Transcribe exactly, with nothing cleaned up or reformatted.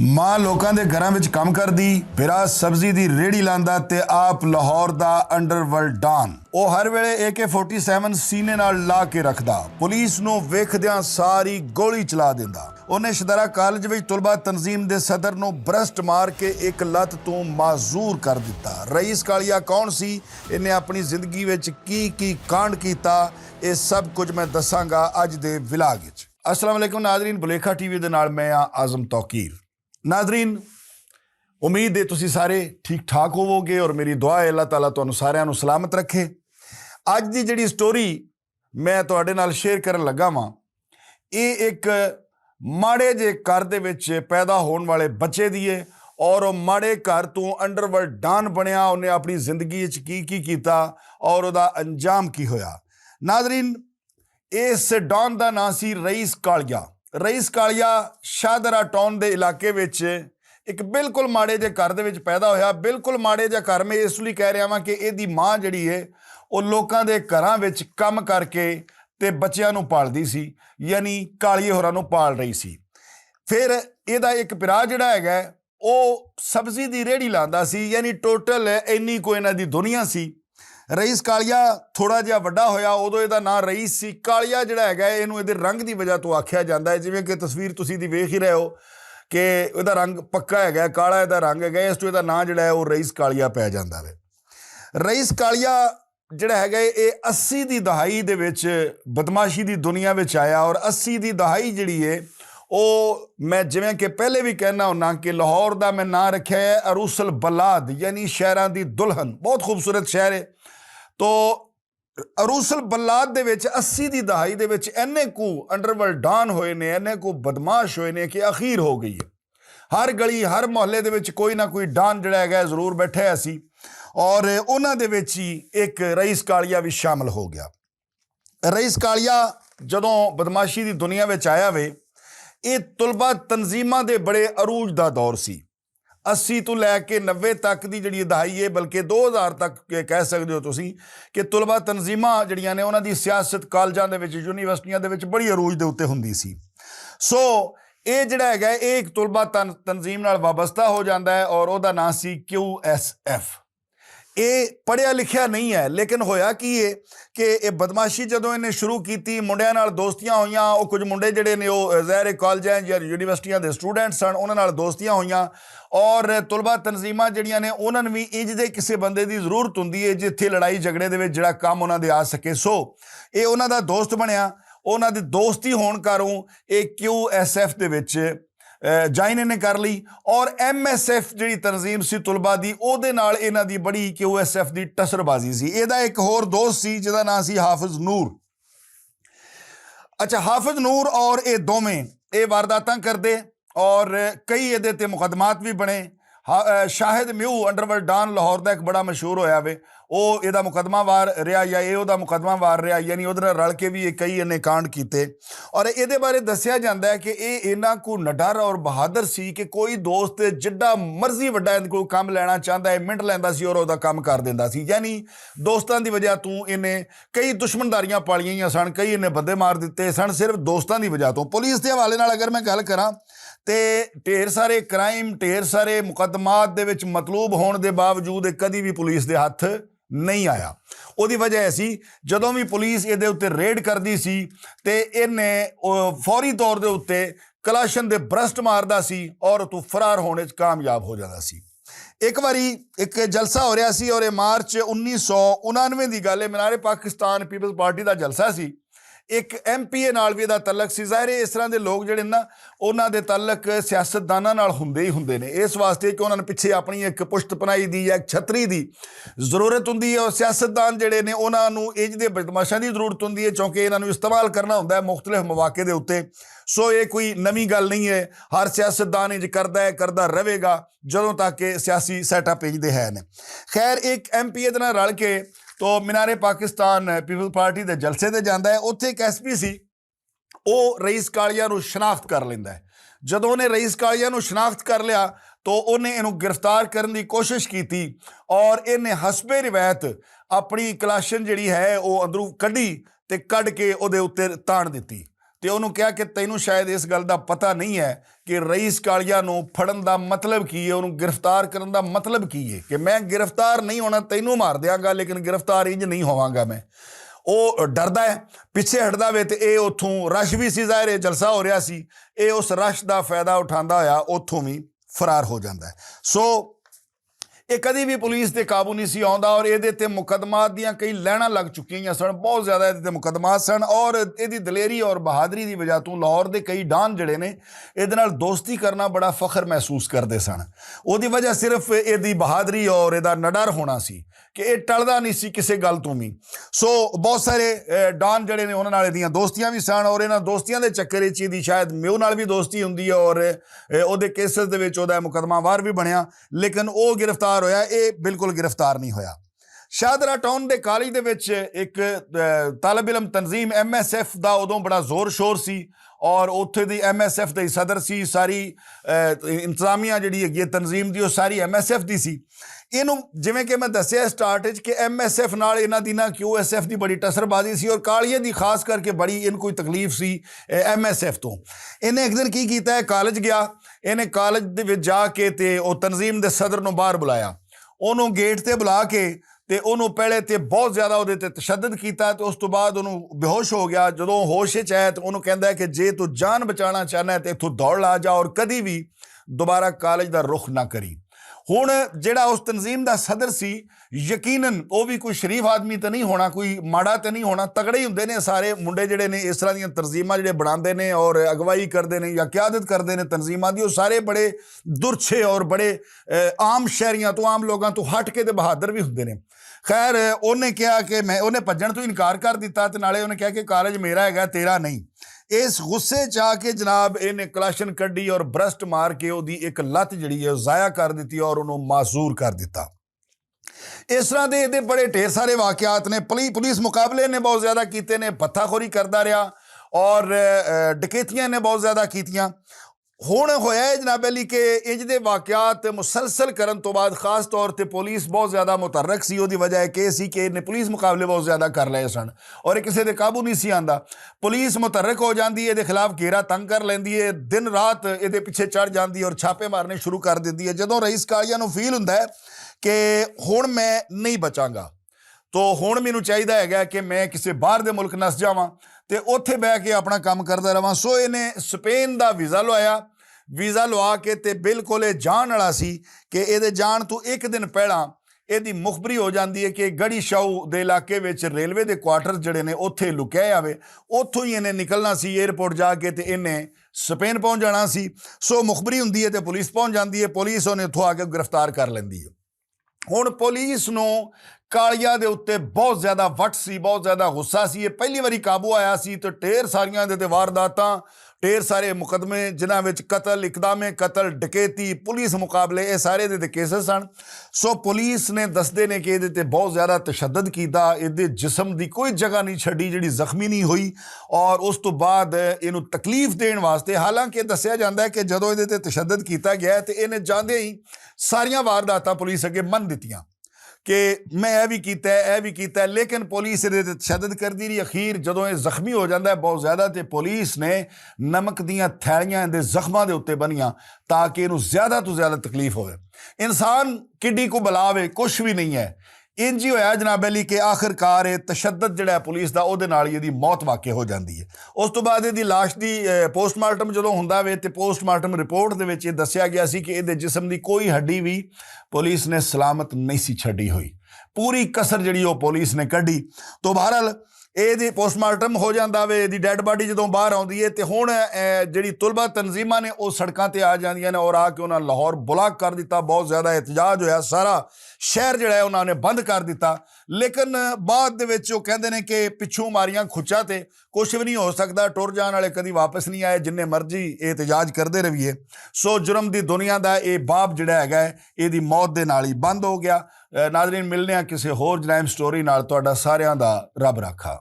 ماں لوکاں دے گھراں وچ کم کردی، بھرا سبزی دی ریڑھی لاندا تے آپ لاہور دا انڈر ورلڈ ڈان۔ او ہر ویلے اے کے فورٹی سیون سینے نال لا کے رکھدا، پولیس نوں ویکھدیاں ساری گولی چلا دیندا۔ اونے شدارا کالج وچ طلبہ تنظیم دے صدر نوں برسٹ مار کے اک لت توں معذور کر دتا۔ رئیس کالیا کون سی؟ انہیں اپنی زندگی وچ کی کی کانڈ کیتا؟ اے سب کچھ میں دساں گا اج دے ولاگ وچ۔ السلام علیکم ناظرین، بلیکھا ٹی وی دے نال میں آں اعظم توقیر۔ ناظرین، امید ہے تسی سارے ٹھیک ٹھاک ہووو گے اور میری دعا ہے اللہ تعالیٰ تانوں ساریاں نوں سلامت رکھے۔ اج دی جڑی سٹوری میں تہاڈے نال شیئر کرن لگا واں، اے ایک ماڑے جے گھر دے وچ پیدا ہون والے بچے دی ہے، اور او ماڑے گھر توں انڈر ورلڈ ڈان بنیا، اونے اپنی زندگی وچ کی کی کیتا اور او دا انجام کی ہویا۔ ناظرین، اس ڈان دا ناں سی رئیس کالیا۔ رئیس کالیا شاہدرہ ٹاؤن دے علاقے وچ ایک بالکل ماڑے جے گھر دے وچ پیدا ہویا۔ بالکل ماڑے جے گھر، میں اس لئی کہہ رہا واں کہ ایہدی ماں جڑی ہے، او لوکاں دے گھراں وچ کم کر کے تے بچیاں نوں پالدی سی، یعنی کالیے ہوراں نوں پال رہی سی۔ پھر ایہدا ایک بھرا جڑا ہے، او سبزی دی ریڑھی لاندا سی، یعنی ٹوٹل اینی کوئی انہاں دی دنیا سی۔ رئیس کالیا تھوڑا جہا وڈا ہویا، اودوں ایہدا ناں رئیس سی۔ کالیا جڑا ہے، اینوں ایہدے رنگ دی وجہ توں آکھیا جاندا ہے، جویں کہ تصویر تسی دی ویکھ ہی رہے ہو کہ ایہدا رنگ پکا ہے، کالا ایہدا رنگ ہے، اس توں ایہدا ناں جڑا ہے، او رئیس کالیا پے جاندا ہے۔ رئیس کالیا جڑا ہے، اے اسی دی دہائی دے وچ بدمعاشی دی دنیا وچ آیا، اور اسی دی دہائی جڑی ہے، او میں جویں کہ پہلے بھی کہنا ہونا کہ لاہور دا میں ناں رکھیا ہے عروس البلاد، یعنی شہراں دی دلہن۔ بہت خوبصورت شہر ہے۔ تو عروس البلاد دے وچ اسی دی دہائی دے وچ اینے کو انڈر ورلڈ ڈان ہوئے نے، اینے کو بدمعاش ہوئے نے کہ اخیر ہو گئی ہے۔ ہر گلی، ہر محلے دے وچ کوئی نہ کوئی ڈان جڑا ہے، ضرور بیٹھا ہے سی۔ اور انہاں دے وچ ہی ایک رئیس کالیا بھی شامل ہو گیا۔ رئیس کالیا جدوں بدمعاشی دی دنیا وچ آیا وے، اے طلبہ تنظیماں دے بڑے عروج دا دور سی۔ اسی تو لے کے نوے تک دی جڑی دہائی ہے، بلکہ دو ہزار تک کہ کہہ سکدے ہو تسی کہ طلبہ تنظیماں جڑیاں نے، انہاں دی سیاست کالجاں دے وچ، یونیورسٹیاں دے وچ بڑی عروج دے اُتے ہوندی سی۔ سو اے جڑا ہے، اے ایک طلبہ تن-، تنظیم نال وابستہ ہو جاندا ہے اور او دا ناں سی کیو ایس ایف۔ اے پڑھیا لکھیا نہیں ہے، لیکن ہویا کی ہے کہ اے بدمعاشی جدوں انہیں شروع کیتی، منڈیاں نال دوستیاں ہوئیاں، او کچھ منڈے جڑے نے، او ظاہر ہے کالجاں یا یونیورسٹیاں دے سٹوڈنٹ سن، انہاں نال دوستیاں ہوئیاں۔ اور طلبہ تنظیماں جڑیاں نے، انہاں نوں وی انج دے کسے بندے دی ضرورت ہوندی ہے، جتھے لڑائی جھگڑے دے وچ جڑا کم انہاں دے آ سکے۔ سو اے انہاں دا دوست بنیا، انہاں دی دوستی ہون کاروں اے کیو ایس ایف دے وچ جوائن انہیں کر لئی۔ اور ایم ایس ایف جڑی تنظیم سی طلبہ دی، او دے نال انہاں دی بڑی کیو ایس ایف دی ٹسر بازی سی۔ اے دا ایک ہور دوست سی جس دا ناں سی حافظ نور۔ اچھا، حافظ نور اور اے دوویں اے وارداتاں کردے اور کئی اے دے تے مقدمات بھی بنے۔ ہا-، اے، شاہد میو انڈرورلڈ ڈان لاہور دا ایک بڑا مشہور ہویا وے، او اے دا مقدمہ وار رہیا یا اے او دا مقدمہ وار رہیا، یعنی اودے نال رل کے بھی اے کئی انے کانڈ کیتے۔ اور اے دے بارے دسیا جاندا ہے کہ اے انہاں کو نڈر اور بہادر سی کہ کوئی دوست جڈا مرضی وڈا ان کو کم لینا چاہندا ہے، منٹ لیندا سی اور او دا کم کر دیندا سی۔ یعنی دوستاں دی وجہ توں انہیں کئی دشمنداریاں پالیاں ہوئیاں سن، کئی انہیں بندے مار دتے سن صرف دوستاں دی وجہ توں۔ پولیس دے حوالے نال اگر میں گل کراں تے ڈھیر سارے کرائم، ڈھیر سارے مقدمات دے وچ مطلوب ہون دے باوجود اے کدی بھی پولیس دے ہتھ نہیں آیا۔ اودی وجہ ایسی، جدوں بھی پولیس اے دے اُتے ریڈ کردی سی تے انہیں، او، فوری طور دے اُتے کلاشن دے برسٹ ماردا سی اور اتوں فرار ہونے وچ کامیاب ہو جاندا سی۔ ایک واری ایک جلسہ ہو رہیا سی اور اے مارچ انیس سو انانوے دی گل ہے، منار پاکستان پیپلز پارٹی دا جلسہ سی۔ ایک ایم پی اے نال وی دا تعلق سی۔ ظاہر ہے اس طرح دے لوگ جڑے نا، انہاں دے تعلق سیاستداناں نال ہوندے ہی ہوندے نے، اس واسطے کہ انہاں نے پچھے اپنی ایک پشت پناہی دی یا ایک چھتری دی ضرورت ہوندی ہے۔ اور سیاستدان جڑے نے، انہاں نوں انج دے بدمعاشاں دی ضرورت ہوندی ہے، کیونکہ انہاں نوں استعمال کرنا ہوندا ہے مختلف مواقع دے اُتے۔ سو اے کوئی نویں گل نہیں ہے، ہر سیاستدان انج کردا ہے، کردا رہے گا جدوں تک کہ سیاسی سیٹ اپ انج دے ہے نے۔ خیر، ایک ایم پی اے دے نال رل کے تو مینار پاکستان پیپلز پارٹی دے جلسے تے جاندا ہے۔ اوتھے ایک ایس پی سی، او رئیس کالیا نوں شناخت کر لیندا ہے۔ جدوں انہیں رئیس کالیا نوں شناخت کر لیا تو انہیں اینوں گرفتار کرن دی کوشش کیتی اور انہیں حسب روایت اپنی کلاشن جڑی ہے او اندروں کڈی تے کڈ کے اودے اُتے تان دتی۔ تے انہوں کہیا کہ تینوں شاید اس گل دا پتہ نہیں ہے کہ رئیس کالیہ نوں پھڑن دا مطلب کی ہے، انہوں گرفتار کرن دا مطلب کی ہے، کہ میں گرفتار نہیں ہونا، تینوں مار دیاں گا، لیکن گرفتار انج نہیں ہوواں گا میں۔ او ڈردا ہے، پیچھے ہٹدا وے تے اے اتھوں، رش بھی سی، ظاہر ہے جلسہ ہو رہیا سی، اے اس رش دا فائدہ اٹھاندا ہویا اتھوں بھی فرار ہو جاندا ہے۔ سو اے کدی بھی پولیس دے قابو نہیں سی آوندا اور اے دے تے مقدمات دیاں کئی لائناں لگ چکیاں سن، بہت زیادہ اے دے تے مقدمات سن اور اے دی دلیری اور بہادری دی وجہ توں لاہور دے کئی ڈان جڑے نے، اے دے نال دوستی کرنا بڑا فخر محسوس کردے سن۔ او دی وجہ صرف اے دی بہادری اور اے دا نڈر ہونا سی کہ اے ٹلدا نہیں سی کسے گل توں بھی۔ سو بہت سارے، اے، ڈان جڑے نے انہاں نال اے دیاں دوستیاں بھی سن اور انہاں دوستیاں دے چکر وچ اے دی شاید میو نال بھی دوستی ہوندی ہے اور، اے، او دے کیسز دے وچ او دا مقدمہ وار بھی بنیا، لیکن او گرفتار ہویا، اے بالکل گرفتار نہیں ہویا۔ شاہدرہ ٹاؤن دے کالج دے وچ ایک، اے، طالب علم تنظیم ایم ایس ایف دا ادوں بڑا زور شور سی اور اتھے دی ایم ایس ایف دا ہی صدر سی، ساری، اے، انتظامیہ جڑی ہے تنظیم دی، او ساری ایم ایس ایف دی سی۔ اینوں جویں کہ میں دسیا سٹارٹ وچ کہ ایم ایس ایف نال انہاں دی نہ کیو ایس ایف دی بڑی ٹسر بازی سی اور کالیے دی خاص کر کے بڑی ان کوئی تکلیف سی، اے، ایم ایس ایف تو۔ انہیں ایک دن کی کیتا ہے، کالج گیا، انہیں کالج دے وچ جا کے تے او تنظیم دے صدر نوں باہر بلایا۔ انہوں گیٹ تے بلا کے تے انہوں پہلے تے بہت زیادہ اودے تے تشدد کیتا تے اس تو بعد انہوں بے ہوش ہو گیا۔ جدوں ہوش وچ آیا تے انہوں کہندا ہے کہ جے تو جان بچانا چاہنا ہے تے اتھوں دوڑ لا جا اور کدی بھی دوبارہ کالج دا رخ نہ کری۔ ہن جیڑا اس تنظیم دا صدر سی، یقیناً او بھی کوئی شریف آدمی تے نہیں ہونا، کوئی ماڑا تے نہیں ہونا، تگڑے ہی ہوندے نے سارے منڈے جڑے نے اس طرح دیاں تنظیماں جڑے بناندے نے اور اگوائی کردے نے یا قیادت کردے نے تنظیماں دی، او سارے بڑے درچھے اور بڑے، اے، عام شہریاں تو، عام لوگاں تو ہٹ کے تے بہادر بھی ہوندے نے۔ خیر، انہیں کہا کہ میں، انہیں بھجن تو انکار کر دیتا تے نالے انہیں کہا کہ کالج میرا ہے، تیرا نہیں۔ اس غصے چ آ کے جناب انہیں کلاشن کڈی اور برسٹ مار کے او دی ایک لت جڑی ہے ضائع کر دیتی اور انہوں معذور کر دیتا۔ اس طرح دے ایہدے بڑے ڈھیر سارے واقعات نے۔ پلی-، پولیس مقابلے نے بہت زیادہ کیتے نے، پتھا خوری کردا رہیا اور، اے، ڈکیتیاں نے بہت زیادہ کیتیاں۔ ہن ہویا ہے جناب علی کہ انج دے واقعات مسلسل کرن تو بعد خاص طور تے پولیس بہت زیادہ متحرک سی۔ اودی وجہ ایک اے سی کہ انہیں پولیس مقابلے بہت زیادہ کر لئے سن اور ایک کسے دے قابو نہیں سی آندا۔ پولیس متحرک ہو جاندی ہے، دے خلاف گھیرا تنگ کر لیندی ہے، دن رات ایہدے پیچھے چڑھ جاندی ہے اور چھاپے مارنے شروع کر دیندی ہے۔ جدوں رئیس کالیاں نوں فیل ہوندا ہے کہ ہن میں نہیں بچاں گا، تو ہن مینوں چاہیدا ہے کہ میں کسے باہر دے ملک نس جاواں تے اوتھے بہ کے اپنا کم کردا رہواں۔ سو اینے سپین دا ویزا لوایا، ویزا لوا کے تے بالکل اے جان والا سی کہ اے دے جان تو ایک دن پہلاں اے دی مخبری ہو جاندی ہے کہ گڑی شاہو دے علاقے وچ ریلوے دے کوارٹر جڑے نے اوتھے لکیا آوے۔ اوتھوں ہی اینے نکلنا سی ایئرپورٹ جا کے تے اینے سپین پہنچ جانا سی۔ سو مخبری ہوندی ہے تے پولیس پہنچ جاندی ہے، پولیس اونے اتھوں آ کے گرفتار کر لیندی ہے۔ ہن پولیس نوں کالیا دے اُتے بہت زیادہ وٹ سی، بہت زیادہ غصہ سی۔ ایہہ پہلی واری قابو آیا سی تے ڈھیر ساریاں دے تے وارداتاں، ڈھیر سارے مقدمے جنہاں وچ قتل، اقدام قتل، ڈکیتی، پولیس مقابلے، ایہہ سارے دے تے کیسز سن۔ سو پولیس نے دسدے نے کہ ایہدے تے بہت زیادہ تشدد کیتا، ایہدے جسم دی کوئی جگہ نہیں چھڈی جیہڑی زخمی نہیں ہوئی۔ اور اس توں بعد اینوں تکلیف دین واسطے، حالانکہ دسیا جاندا ہے کہ جدوں ایہدے تے تشدد کیتا گیا ہے تے ایہنے جاندے ہی ساریاں وارداتاں پولیس اگے من دتیاں کہ میں ایہہ وی کیتا ہے، ایہہ وی کیتا ہے، لیکن پولیس ایہدے تے تشدد کردی رہی۔ اخیر جدوں ایہہ زخمی ہو جاندا ہے بہت زیادہ، تے پولیس نے نمک دیاں تھیلیاں ایہدے زخماں دے اُتے بنیاں تاکہ اینوں زیادہ توں زیادہ تکلیف ہووے۔ انسان کڈی کو بلاوے، کچھ وی نہیں ہے۔ انج ہی ہویا جناب علی کہ آخر کار ایہہ تشدد جیہڑا ہے پولیس دا، اوہدے نال ہی ایہدی موت واقع ہو جاندی ہے۔ اس توں بعد ایہدی لاش دی پوسٹ مارٹم جدوں ہوندا وے تے پوسٹ مارٹم رپورٹ دے وچ ایہہ دسیا گیا سی کہ ایہدے جسم دی کوئی ہڈی وی پولیس نے سلامت نہیں سی چھڈی ہوئی۔ پوری کسر جیہڑی او پولیس نے کڈی۔ تو بہرحال ایہدی پوسٹ مارٹم ہو جاندا وے، ایہدی ڈیڈ باڈی جدوں باہر آندی ہے تے ہن جیہڑی طلبہ تنظیماں نے او سڑکاں تے آ جاندیاں نے اور آ کے انہاں لاہور بلاک کر دتا، بہت زیادہ احتجاج ہویا، سارا شہر جیہڑا ہے انہاں نے بند کر دتا۔ لیکن بعد دے وچ او کہندے نے کہ پچھوں ماریاں کھچا تے کچھ وی نہیں ہو سکدا، ٹر جان والے کدی واپس نہیں آئے، جنہیں مرضی احتجاج کردے رہیے۔ سو جرم دی دنیا دا ایہہ باب جیہڑا ہے ایہدی موت دے نال ہی بند ہو گیا۔ ناظرین، ملنے آں کسے ہور جنائم سٹوری نال، تہاڈا ساریاں دا رب رکھا۔